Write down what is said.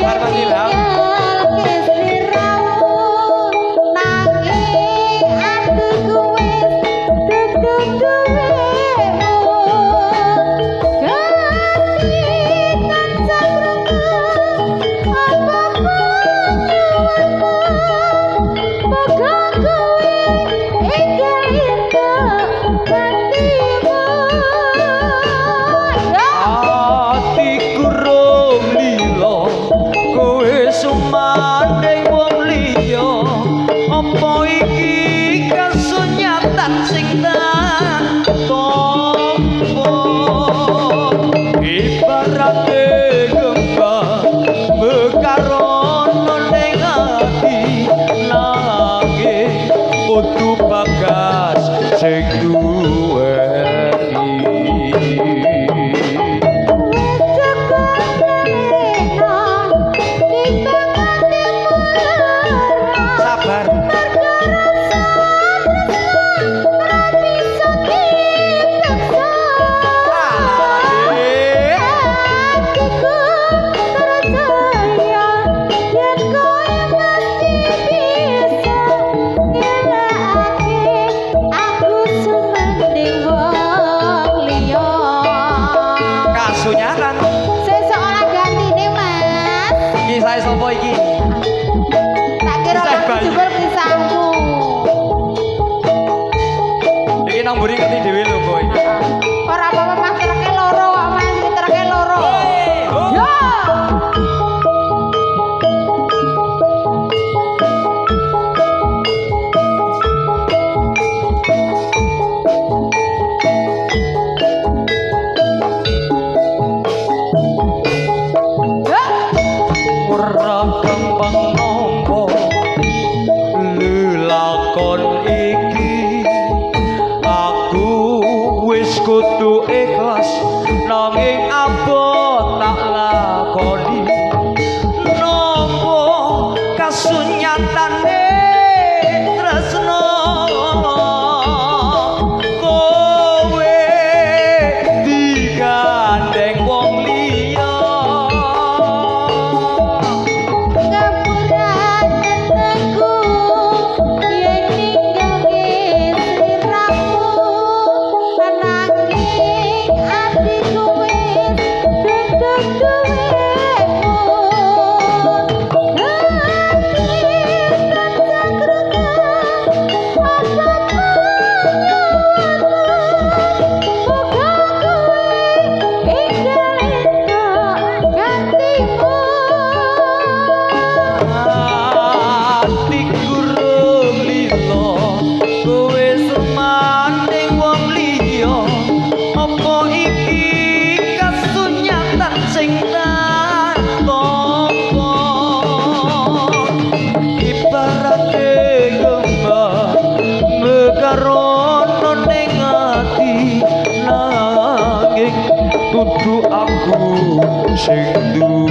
Sabar Mas Ilham. Nanging atiku wis dudu duwemu. Gati tansah krungu apa panyuwunmu. Moga kowe enggal entuk gantimu. Atiku rong lila kowe sumandhing wong liya. Apa iki kasunyatan sing tak tampa? Ibarate gempa mekarono ning ati, nanging kudu bagas sing duweni. Wis cukup kulino timbang atimu lara. Sabar. Mergo rasa tresno ora bisa dipaksa. Adik. Atiku percaya yen kowe mesti bisa ngelakake aku sumandhing wong liya. Kasunyatan. Sesuk ora gantine, Mas. Kisah sapa iki? Tak kira Kisah aku bayi. jebul kisahmu. Iki nang mburi ngerti dhewe lho, Boy. Ora apa-apa Mas, treke loro kok Mas, iki treke loro. Yo. Yo. Ora gampang nampa lelakon iki. Aku wis kudu ikhlas nanging abot tak lakoni. Nampa kasunyatane tresno kowe digandeng wong liya. Ngapuranen aku yen ninggalke sliramu, nanging atiku wis dudu duwemu. Ati tansah krungu apa panyuwunmu. Moga kowe enggal entuk gantimu. Atiku rung lila kowe sumandhing wong liya. Apa iki kasunyatan sing tak tampa? Ibarate gempa mekarono ning ati, nanging dudu aku sing duweni.